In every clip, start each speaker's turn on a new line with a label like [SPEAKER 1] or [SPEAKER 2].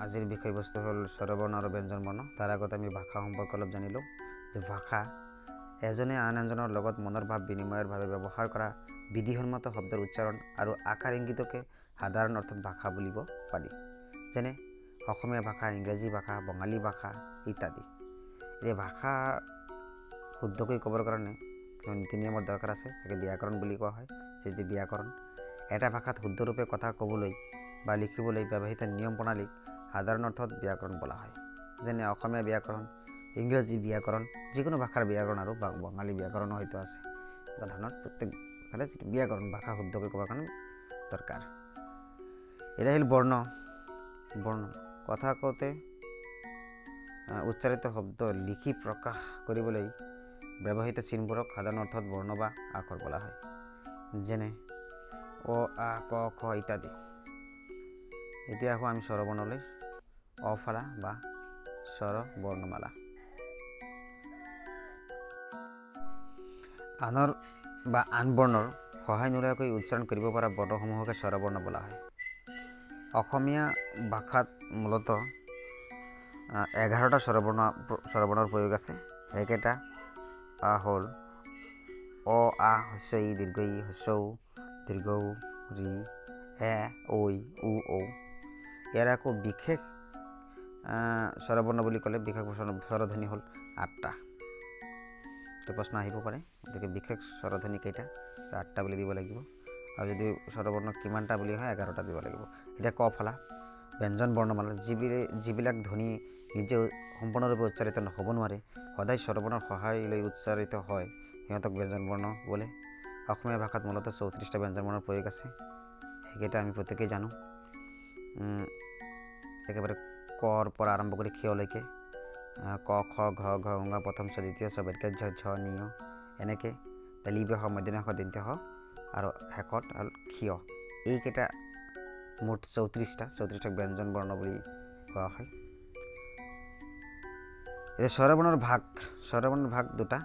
[SPEAKER 1] আজিৰ বিষয়বস্তু হ'ল স্বৰবৰ্ণ আৰু ব্যঞ্জন বৰ্ণ। তাৰ আগত আমি ভাষা সম্পৰ্কে অলপ জানি লওঁ যে ভাষা এজনে আন এজনৰ লগত মনৰ ভাৱ বিনিময়ৰ বাবে ব্যৱহাৰ কৰা বিধিসন্মত শব্দৰ উচ্চাৰণ আৰু আকাৰ ইংগিতকে সাধাৰণ অৰ্থত ভাষা বুলিব পাৰি। যেনে অসমীয়া ভাষা, ইংৰাজী ভাষা, বঙালী ভাষা ইত্যাদি। এই ভাষা শুদ্ধকৈ ক'বৰ কাৰণে কিছুমান নীতি নিয়মৰ দৰকাৰ আছে, তাকে ব্যাকৰণ বুলি কোৱা হয়। যিটো ব্যাকৰণ এটা ভাষাত শুদ্ধৰূপে কথা ক'বলৈ বা লিখিবলৈ ব্যৱহৃত নিয়ম প্ৰণালীক সাধাৰণ অৰ্থত ব্যাকৰণ বোলা হয়। যেনে অসমীয়া ব্যাকৰণ, ইংৰাজী ব্যাকৰণ, যিকোনো ভাষাৰ ব্যাকৰণ আৰু বঙালী ব্যাকৰণো হয়তো আছে। এনেকুৱা ধৰণৰ প্ৰত্যেকফালে যিটো ব্যাকৰণ ভাষা শুদ্ধকৈ ক'বৰ কাৰণে দৰকাৰ। এতিয়া আহিল বৰ্ণ। বৰ্ণ কথা কওঁতে উচ্চাৰিত শব্দ লিখি প্ৰকাশ কৰিবলৈ ব্যৱহৃত চিনবোৰক সাধাৰণ অৰ্থত বৰ্ণ বা আখৰ বোলা হয়। যেনে অ, আ, ক, খ ইত্যাদি। এতিয়া আহোঁ আমি স্বৰবৰ্ণলৈ। অফলা বা স্বৰ বৰ্ণমালা। আনৰ বা আন বৰ্ণৰ সহায় নোলোৱাকৈ উচ্চাৰণ কৰিব পৰা বৰ্ণসমূহকে স্বৰবৰ্ণ বোলা হয়। অসমীয়া ভাষাত মূলতঃ 11টা স্বৰবৰ্ণৰ প্ৰয়োগ আছে। সেইকেইটা হ'ল অ, আ, হস্য ই, দীৰ্ঘ ই, হস্য উ, দীৰ্ঘ উ, ঋ, এ, ঐ, উ, ঔ। ইয়াৰ আকৌ বিশেষ স্বৰবৰ্ণ বুলি ক'লে বিশেষ স্বৰধ্বনি হ'ল 8টা। তো প্ৰশ্ন আহিব পাৰে, গতিকে বিশেষ স্বৰধ্বনি কেইটা? 8টা বুলি দিব লাগিব। আৰু যদি স্বৰবৰ্ণ কিমানটা বুলি হয়, 11টা দিব লাগিব। এতিয়া ক ফলা ব্যঞ্জন বৰ্ণমালা, যিবিলাক ধ্বনি নিজে সম্পূৰ্ণৰূপে উচ্চাৰিত হ'ব নোৱাৰে, সদায় স্বৰবৰ্ণৰ সহায় লৈ উচ্চাৰিত হয়, সিহঁতক ব্যঞ্জন বৰ্ণ বোলে। অসমীয়া ভাষাত মূলতঃ 34টা ব্যঞ্জন বৰ্ণৰ প্ৰয়োগ আছে। সেইকেইটা আমি প্ৰত্যেকেই জানো। একেবাৰে কৰ পৰা আৰম্ভ কৰি ক্ষলৈকে ক, খ, ঘ, ঘ, ঙ, প্ৰথম চ, দ্বিতীয় চ, বৰ্গীয় ঝ, ঝ, নিয়, এনেকৈ তালিব্য স, মধ্যমা স, দন্ত্য স আৰু শেষত হ'ল ক্ষীয়। এইকেইটা মুঠ 34টা, 34টাক ব্যঞ্জন বৰ্ণ বুলি কোৱা হয়। এতিয়া স্বৰবৰ্ণৰ ভাগ, স্বৰবৰ্ণৰ ভাগ দুটা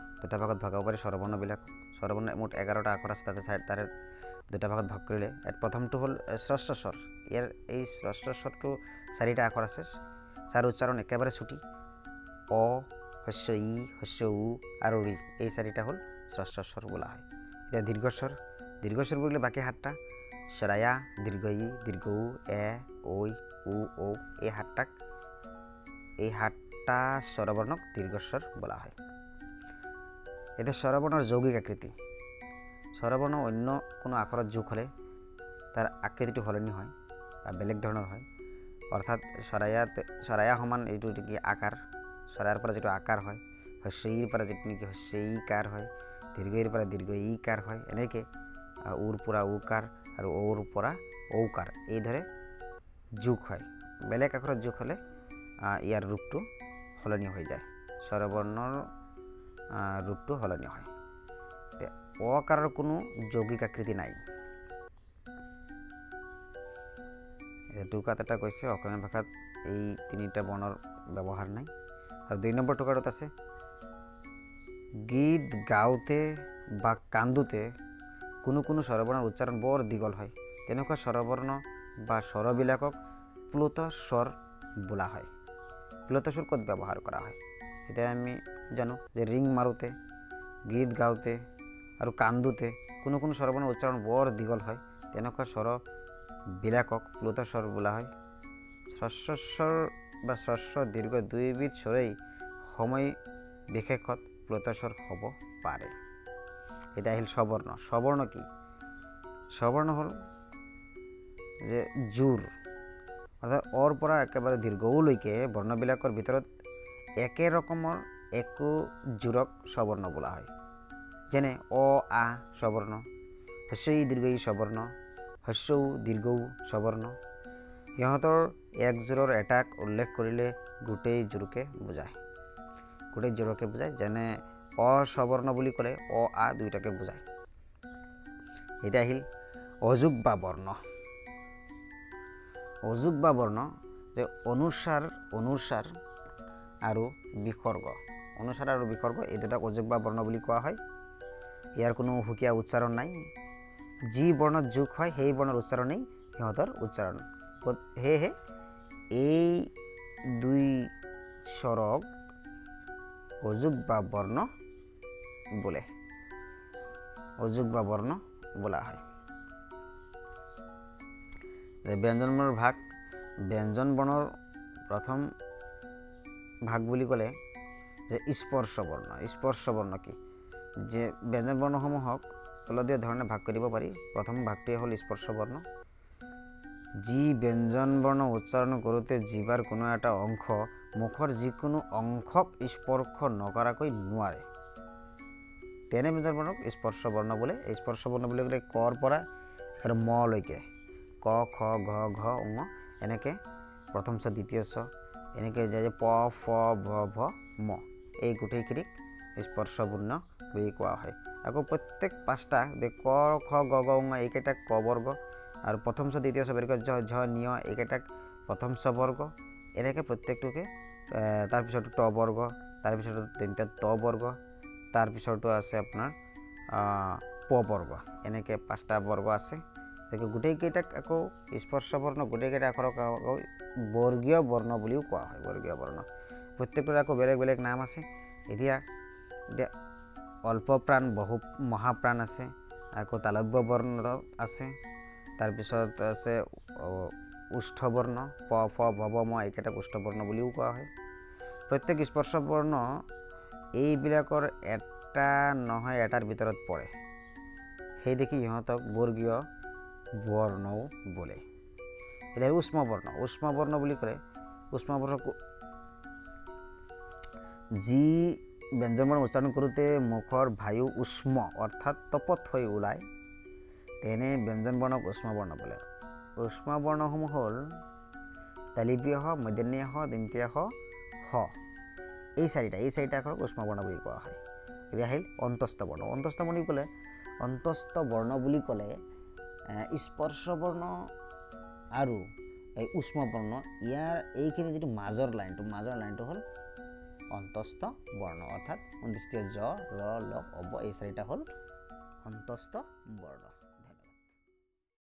[SPEAKER 1] ভাগত ভগাব পাৰি স্বৰবৰ্ণবিলাক। স্বৰবৰ্ণ মুঠ 11টা আখৰ আছে, তাতে তাৰে দুটা ভাগত ভাগ কৰিলে ইয়াত প্ৰথমটো হ'ল হ্ৰস্ব স্বৰ। ইয়াৰ এই হ্ৰস্ব স্বৰটো 4টা আখৰ আছে, যাৰ উচ্চাৰণ একেবাৰে চুটি। অ, হস্য ই, হস্য উ আৰু ঋ, এই 4টা হ'ল হ্ৰস্ব স্বৰ বোলা হয়। এতিয়া দীৰ্ঘস্বৰ, দীৰ্ঘস্বৰ বুলিলে বাকী 7টা চৰায়া, দীৰ্ঘ ই, দীৰ্ঘ উ, এ, ঐ, উ, ঔ, এই 7টাক, এই 7টা স্বৰবৰ্ণক দীৰ্ঘস্বৰ বোলা হয়। এতিয়া স্বৰবৰ্ণৰ যৌগিক আকৃতি। স্বৰবৰ্ণ অন্য কোনো আখৰত যোগ হ'লে তাৰ আকৃতিটো সলনি হয় বা বেলেগ ধৰণৰ হয়। অৰ্থাৎ চৰায়া সমান এইটো নেকি আকাৰ, চৰাইৰ পৰা যিটো আকাৰ হয়, হস্য ইৰ পৰা যিটো নেকি হস্য ই কাৰ হয়, দীৰ্ঘ ইৰ পৰা দীৰ্ঘ ই কাৰ হয়, এনেকৈ উৰ পৰা উকাৰ আৰু ঔৰ পৰা ঔকাৰ, এইদৰে যোগ হয়। বেলেগ আখৰত যোগ হ'লে ইয়াৰ ৰূপটো সলনি হৈ যায়, স্বৰবৰ্ণৰ ৰূপটো সলনি হয়। অকাৰৰ কোনো যৌগিক আকৃতি নাই। টোকাত এটা কৈছে অসমীয়া ভাষাত এই 3টা বৰ্ণৰ ব্যৱহাৰ নাই। আৰু 2 নম্বৰ টোকাটোত আছে গীত গাওঁতে বা কান্দোতে কোনো কোনো স্বৰবৰ্ণৰ উচ্চাৰণ বৰ দীঘল হয়, তেনেকুৱা স্বৰবৰ্ণ বা স্বৰবিলাকক প্লুত স্বৰ বোলা হয়। প্লুত স্বৰ ক'ত ব্যৱহাৰ কৰা হয়? এতিয়া আমি জানো যে ৰিং মাৰোঁতে, গীত গাওঁতে আৰু কান্দোতে কোনো কোনো স্বৰবৰ্ণৰ উচ্চাৰণ বৰ দীঘল হয়, তেনেকুৱা স্বৰবিলাকক প্লুত স্বৰ বোলা হয়। হ্ৰস্বস্বৰ বা হ্ৰস্ব দীৰ্ঘ দুইবিধ স্বৰেই সময় বিশেষত প্লুত স্বৰ হ'ব পাৰে। এতিয়া আহিল সবৰ্ণ। সবৰ্ণ কি? সবৰ্ণ হ'ল যে জোৰ, অৰ্থাৎ অৰ পৰা একেবাৰে দীৰ্ঘ লৈকে বৰ্ণবিলাকৰ ভিতৰত একে ৰকমৰ একো জোৰক সবৰ্ণ বোলা হয়। যেনে অ, আ সবৰ্ণ, হস্য ই দীৰ্ঘ ই সবৰ্ণ, হস্য উ দীৰ্ঘ উ সবৰ্ণ। ইহঁতৰ এক জোৰৰ এটাক উল্লেখ কৰিলে গোটেই জোৰকে বুজায়, গোটেই জোৰকে বুজায়। যেনে অসবৰ্ণ বুলি ক'লে অ, আ দুয়োটাকে বুজায়। এতিয়া আহিল অযোগ বা বৰ্ণ। অযোগ বা বৰ্ণ যে অনুসাৰ, অনুসাৰ আৰু বিসৰ্গ, অনুসাৰ আৰু বিসৰ্গ এই দুটাক অযোগ বা বৰ্ণ বুলি কোৱা হয়। ইয়াৰ কোনো সুকীয়া উচ্চাৰণ নাই। যি বৰ্ণত যোগ হয় সেই বৰ্ণৰ উচ্চাৰণেই সিহঁতৰ উচ্চাৰণ। সেয়েহে এই দুই স্বৰক অযুগ্ম বৰ্ণ বোলে, অযুগ্ম বৰ্ণ বোলা হয়। ব্যঞ্জন বৰ্ণৰ ভাগ, ব্যঞ্জন বৰ্ণৰ প্ৰথম ভাগ বুলি ক'লে যে স্পৰ্শ বৰ্ণ। স্পৰ্শ বৰ্ণ কি? যে ব্যঞ্জন বৰ্ণসমূহক তলত দিয়া ধৰণে ভাগ কৰিব পাৰি। প্ৰথম ভাগটোৱে হ'ল স্পৰ্শ বৰ্ণ। যি ব্যঞ্জন বৰ্ণ উচ্চাৰণ কৰোঁতে জিভাৰ কোনো এটা অংশ মুখৰ যিকোনো অংশক স্পৰ্শ নকৰাকৈ নোৱাৰে, তেনে ব্যঞ্জন বৰ্ণক স্পৰ্শ বৰ্ণ বোলে। স্পৰ্শ বৰ্ণ বুলি ক'লে কৰ পৰা আৰু ম লৈকে, ক খ গ ঘ ঙ, এনেকৈ প্ৰথম চ দ্বিতীয় চ, এনেকৈ যায় যে প ফ ভ ভ ম, এই গোটেইখিনিক স্পৰ্শ বৰ্ণ বুলি কোৱা হয়। আকৌ প্ৰত্যেক পাঁচটা যে ক খ গ গ ঙ এইকেইটাক ক বৰ্গ, আৰু প্ৰথম চ দ্বিতীয় চ বেলেগ ঝ ঝ নিয় এইকেইটাক প্ৰথম চ বৰ্গ, এনেকৈ প্ৰত্যেকটোকে, তাৰপিছত ট বৰ্গ, তাৰপিছত তিনিটা ত বৰ্গ, তাৰপিছতো আছে আপোনাৰ প বৰ্গ, এনেকৈ পাঁচটা বৰ্গ আছে। গতিকে গোটেইকেইটাক আকৌ স্পৰ্শ বৰ্ণ, গোটেইকেইটা আখৰক আকৌ বৰ্গীয় বৰ্ণ বুলিও কোৱা হয়। বৰ্গীয় বৰ্ণ প্ৰত্যেকটোৰ আকৌ বেলেগ বেলেগ নাম আছে। এতিয়া এতিয়া অল্প প্ৰাণ, বহু মহাপ্ৰাণ আছে, আকৌ তালব্য বৰ্ণ আছে, তাৰপিছত আছে ওষ্ঠবৰ্ণ, প ফ ভ ভ ম, এইকেইটাক ওষ্ঠবৰ্ণ বুলিও কোৱা হয়। প্ৰত্যেক স্পৰ্শ বৰ্ণ এইবিলাকৰ এটা নহয় এটাৰ ভিতৰত পৰে, সেই দেখি ইহঁতক বৰ্গীয় বৰ্ণও বোলে। এতিয়া উষ্ম বৰ্ণ, উষ্ম বৰ্ণ বুলি ক'লে উষ্ম বৰ্ণ যি ব্যঞ্জন বৰ্ণ উচ্চাৰণ কৰোঁতে মুখৰ বায়ু উষ্ম অৰ্থাৎ তপত হৈ ওলায়, তেনে ব্যঞ্জন বৰ্ণক উষ্ম বৰ্ণ বোলে। উষ্ম বৰ্ণসমূহ হ'ল তালিবীয় হ, মূৰ্ধন্য হ, দন্তীয় হ, হ, এই চাৰিটা আখৰক উষ্ম বৰ্ণ বুলি কোৱা হয়। এতিয়া আহিল অন্তস্থ বৰ্ণ। অন্তস্থ বৰ্ণ বুলি ক'লে, অন্তস্থ বৰ্ণ বুলি ক'লে স্পৰ্শ বৰ্ণ আৰু এই উষ্ম বৰ্ণ, ইয়াৰ এইখিনি যিটো মাজৰ লাইনটো, মাজৰ লাইনটো হ'ল অন্তস্থ বৰ্ণ, অৰ্থাৎ অন্ত্যেষ্টিয় জ, ৰ, ল, অ, ব, এই চাৰিটা হ'ল অন্তস্থ বৰ্ণ।